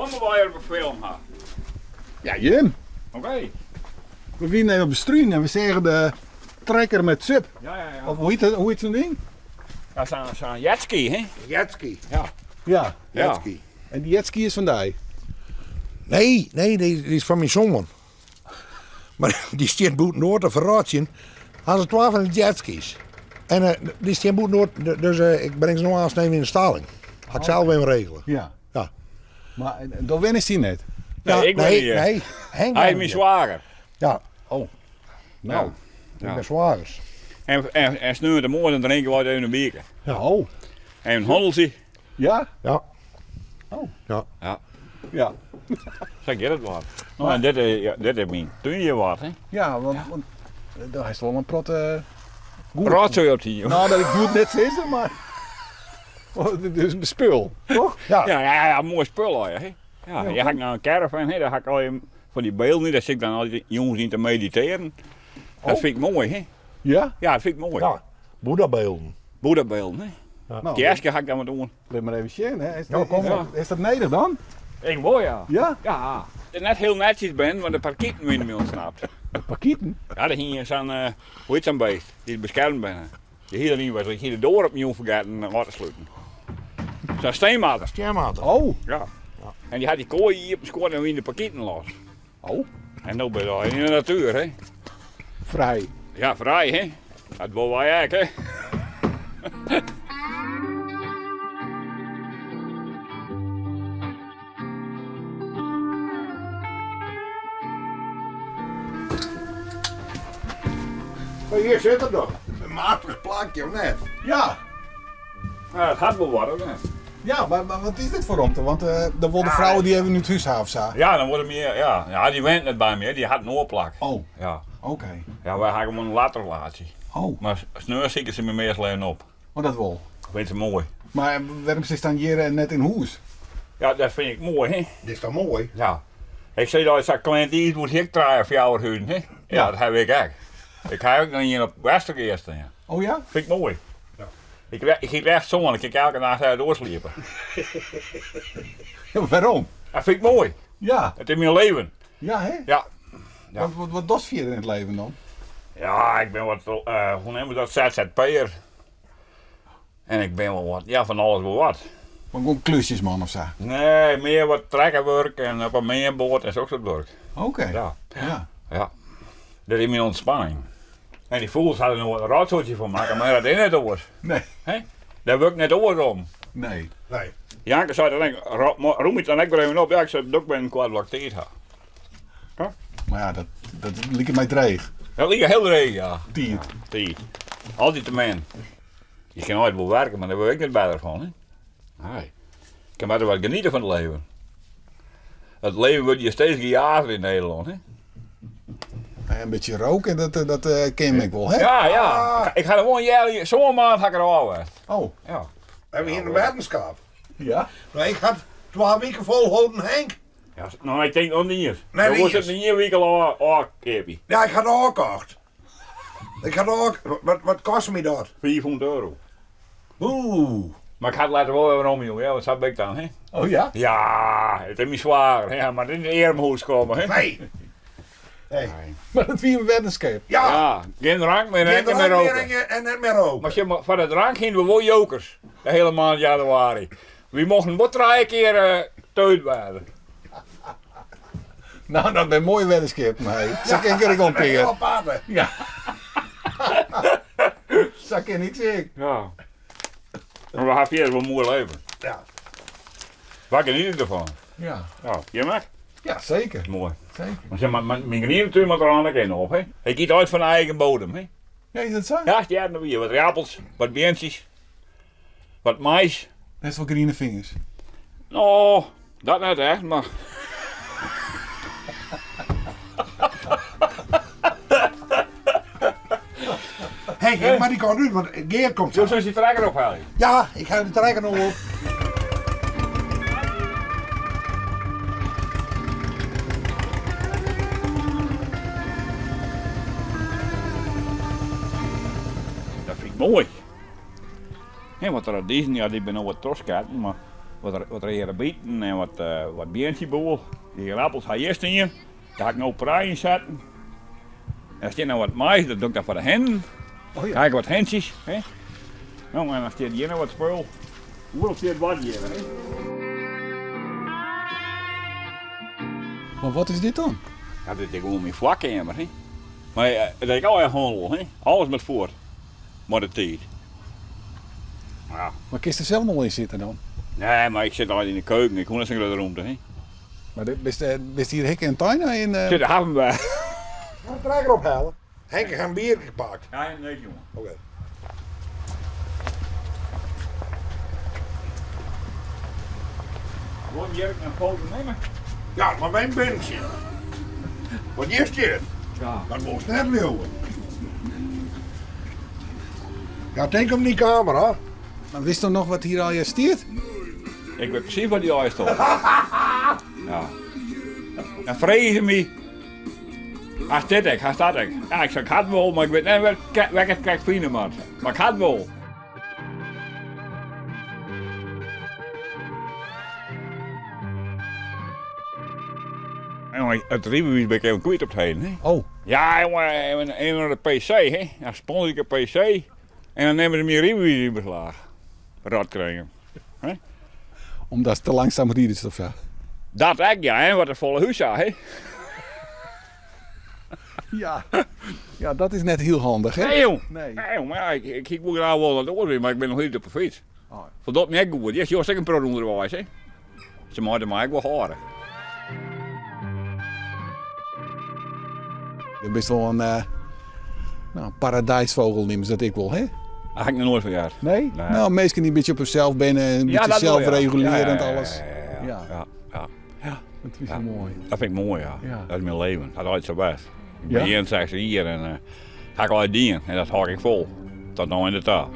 Wat we wer op 'e film ha. Ja, Jim. Oké. We wienen even op de struin en we seagen de trekker met sub. Ja, ja, ja. Of hoe heet, dat, hoe heet zo'n ding? Ja, zo'n zo'n jetski, hè? Jetski. Ja. Ja. Jetski. En die jetski is fan dy? Nee, nee, dy is fan myn soan. Mar dy stiet bûtendoar te ferrotsjen. Ha se twa fan de jetskis. En eh, dy stean bûtendoar, dus eh, ik bring se no aanst even yn de stalling. Ha ik sels even regele. Ja. Ja. Mar eh, do wennest hjir net? Nee, Ja, ik ben nee, hier. nee. Henk Hy is wennet myn hjir. swager. Ja. Oh. Nou. Ik bin swagers. En, en, en sneontemoarn dan drinke wy even in bierke. Ja. Oh. En in hanneltsje. Ja? Ja. Oh. Ja. Ja. Ja. Sa giet it wat. No, en dit is, ja, dit is myn túnje wat, hè. Ja, want, want daar is wol in protte goed. Rotzooi op die. Nou, dat ik goed net sizze, mar oh, dit is in spul, toch? Ja. Ja, ja, ja, moai spul al, hè. Ja, je ha nou in caravan, hè, daar ha ik al fan dy bylden, dêr sit ik dan altyd jûns yn te meditearjen. Dat Oh. fyn ik moai, hè. Ja? Ja, dat fyn ik moai. Ja. Boeddha-bylden. Boeddha-bylden, hè. Nou, Kerstje ha ik dan wat oan. Lit mar even sjen, hè. Is, Ja, kom is, maar. is dat nedich dan? Ik wol, ja. Ja? Ja. Het net hiel netsjes ben, want de parkieten wiene my ûntsnapt. De parkieten? Ja, der hie sa'n, eh, hoe hjit sa'n beest, dy't beskermd binne. Dy hie der yn west, ik hie de doar op 'e jûn fergetten ôf te sluten. Sa'n steenmarter. Steenmarter. Oh. Ja. En dy hat dy koai iepen skuord en wiene de parkieten los. Oh. En no bin je yn de natuer, hè? Frij. Ja, frij, hè? Dat wolle wy ek, hè? Hjir sit er dan. In machtich plakje, of net? Ja. Ja, it hat wol wat, of net? Ja, mar, mar wat is dit foar romte? Want uh, dan wol de frou dy even út hús ha of sa. Ja, dan wurde mear, ja. Ja, dy wennet net by my, dy hat in oar plak. Oh. Ja. Oké. Ja, wy ha gewoan in latrelaasje. Oh. Mar sneon siket se my meastal even op. Oh, dat wol. Fynt se moai. Mar wêrom sitst dan hjir en net yn hûs? Ja, dat fyn ik moai, hè. Dit is toch moai? Ja. Ik sei dat sa Clint Eastwood hie ek trije of fjouwer huzen, hè. Ja, dat haw ik ek. Ik ha ek noch ien op Westergea stean. Oh ja? Fyn ik moai. Ik, ik hie echt soan, ik kin elke nacht uit doorsliepen. Wêrom? Dat fyn ik moai. Ja. It is myn leven. Ja, hè? Ja. Ja. Wat, wat, wat dochst fierder yn it leven dan? Ja, ik bin wat, uh, hoe neame we dat, ZZP'er. En ik bin wol wat, ja, fan alles wol wat. Mar gewoan klusjesman of sa? Nee, mear wat trekkerwurk en op in meanboat en sok soart wurk. Oké. Ja. Ja. Ja. Dat is myn ûntspanning. En dy fûgels ha der no in rotsoaitsje fan makke, mar dat is net oars. Nee. Hè? Dêr wurdt net oars om. Nee. Nee. Janke sei dan ek, rûm it dan ek wer even op. Ja, ik sei, dat ik bin in koart wat tiid ha. Mar ja, dat, dat liket my dreech. Dat liket hiel dreech, ja. Tiid. Ja, tiid. Altyd te min. Je kin altyd wol werke, mar dêr wurd ik net better fan. Hè? Nee. Ik kin better wat geniete fan it leven. It leven wurdt hjir steeds gejaagder yn Nederlân. Hè? In bytsje roke, dat, eh, dat eh, kin ik wol, hè? Ja, ja. Ik ha der wol in healjier, sân maand ha ik der ôf west. Oh. Ja. We hiene in weddenskip. Ja? No, ik ha twa wiken folholden, Henk. Ja, no, ik tink noch net iens. Net Do wolst iens. it yn ien wike al ôfkeapje. Ja, ik ha it ôfkocht. Ik ha it ôf... Wat, wat koste my dat? 500 euro. Oeh. Mar ik ha it letter wol wer werom jûn, ja, want sa bin ik dan, hè. Oh ja? Ja, it is myn swager, hè. Hy moat yn it earmhûs komme, hè. Nee. Nee. Mar dat wie in weddenskip. Ja. Ja, gjin drank mear en Gjin net mear drank roke. mear en net mear roke. Mar sjoch, mar foar de drank hiene we wol jokers, de hiele maand januari. Wy mochten wol trije kear eh, teut wêze. No, dat binne moaie weddenskippen, hé. Sa kin ik der ek wol in pear. Aparte. Ja. Sa kin ik se ek. Ja. Mar we ha fierder wol in moai leven. Ja. Wy geniete derfan. Ja. Ja, jim ek? Ja, seker. Moai. Seker. Mar sjoch, mar myn grientetún moat der eins ek op, hè. Ik yt altyd fan eigen bodem, hè. Ja, is dat sa? Ja, ja, dan wie wat rappels, wat beantsjes, wat mais. Hast wol griene fingers. No, dat net echt, mar. Henk, ik moat dy kant út, want Geert komt Jo sa. sil syn trekker ophelje. Ja, ik ha de trekker no op. Dat fyn ik moai. Hè, want de radizen, ja, dy binne no wat trochsketten, mar. Wat, wat reade bieten en wat, uh, wat beantsjeboel. Dy ierappels ha hjir stien. Dêr ha ik no prei yn setten. Der stiet noch wat mais, dat doch ik dan foar de hinnen. Oh ja. Ha ik wat hintsjes. Hè? No, en dan stiet hjir noch wat spul. Oeral stiet wat hjir. Hè? Maar wat is dit dan? Ja, dit is gewoan myn foarkeamer. Hè? Mar eh, dat is al hannel. Hè? Alles moat fuort. Mei de tiid. Ja. Mar kinst der sels noch yn sitte dan? Nee, mar ik sit altyd yn de keuken. Ik hoech net sa'n grutte romte. Hè? Mar bist, bist hjir ek in tuin in? Sit de haven by. Mag ik trekker ophalen? Henk, ik ha in bierke pakt. Ja, nee, jongen. Oké. Wol Jerk in foto nimme? Ja, mar myn bintsje. Wat hjir stiet, Ja. dat wolst net leauwe. Ja, tink om dy kamera. Mar witsto noch wat hjir allegear stiet? Ik wit presys wat hjir allegear stiet. Ja. Dan freegje se my, hast dit ek, hast dat ek? Ja, ik sei, ik ha it wol, mar ik wit net wêr't ik it krekt fine moat. Mar ik ha it wol. Jongen, it rydbewiis bin ik even kwyt op 't heden. Hè? Oh. Ja, jongen, even de PC, hè? Dan sponsor ik een PC en dan nimme se myn rydbewiis yn beslach. Rotkringen. Hè? Omdat se te langsaam ridest of sa? Dat ek, ja, en wat in folle hús ha, hè? Ja. ja, dat is net hiel handich, hè? Nee, jong. Nee. Nee, jong, mar ja, ik, ik hie wol graach wol wat oars mar ik bin noch hieltyd op 'e fyts. Oh. Foldocht my ek goed. Ja, sjochst ek in protte ûnderweis, hè? Se meie my ek wol hâlde. Do bist wol in, eh, nou, paradijsvogel neame se dat ek wol, hè? Dêr ha ik noch noait fan heard. Nee? Nee. Nou, minsken dy't in bytsje op harsels binne, in bytsje dat wol, ja. zelfregulerend Ja, ja, ja, alles. Ja, ja, ja. ja. ja. Dat is wel moai. Dat fyn ik moai, ja. Ja. Dat is myn leven. Dat altyd sa west. Ik bin Ja? 61 jier en uh, ha ik altyd dien. En dat hâld ik fol. Tot no yn de ta.